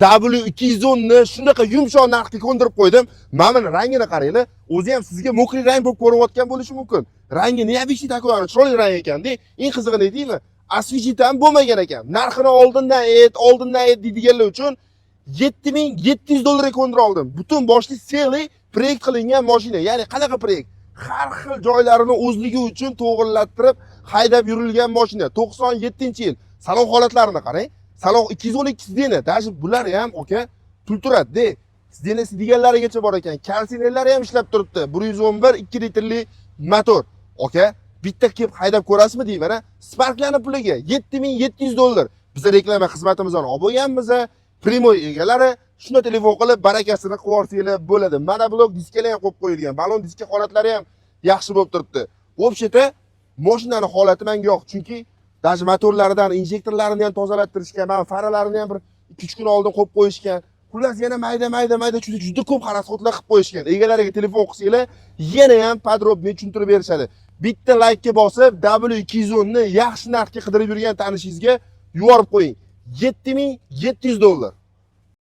W210 ni shunaqa yumshoq narxga ko'ndirib qo'ydim. Mana buni rangini qaranglar. O'zi ham sizga мокрый rang bo'lib ko'rinayotgan bo'lishi mumkin. Rangi необычный такой, chiroyli rang ekanda. Eng qizig'ini aytaymi? Освежить ham bo'lmagan ekan. Narxini oldindan ayt, oldindan ayt deydiganlar uchun 7700 dollarga ko'ndira oldim. Butun boshli, целый proyekt qilingan mashina. Ya'ni qanaqa proyekt? Har xil joylarini o'zligi uchun to'g'irlattirib haydab yurilgan mashina. 97-yil. Salon holatlarini qarang. Salon 212 сиденье, даже bular ham, aka, pul turadi-da. Сиденье si deganlarigacha bor ekan. Konditsionerlari ham ishlab turibdi. 111 2 litrli motor. Aka, bitta kelib haydab ko'rasizmi deyman, a? Sparklarni puliga 7700 dollar. Biz reklama xizmatimizni olib bo'lganmiz. Прямой egalari shunda telefon qilib barakasini qilib yuborsanglar bo'ladi. Mana blok diskalar ham qo'yib qo'yilgan. Balon diska holatlari ham yaxshi bo'lib turibdi. Вообще-то mashinani holati menga yoqdi, chunki даже motorlaridan injektorlarini ham tozalattirishgan, mana faralarini ham bir 2-3 kun oldin qo'yib qo'yishgan. Xullas, yana mayda mayda mayda juda juda ko'p расход lar qilib qo'yishgan. Egalariga telefon qilsanglar, yana ham подробный tushuntirib berishadi. Bitta laykka bosib, W210 ni yaxshi narxga qidirib yurgan tanishingizga yuborib qo'ying. 7700 dollar.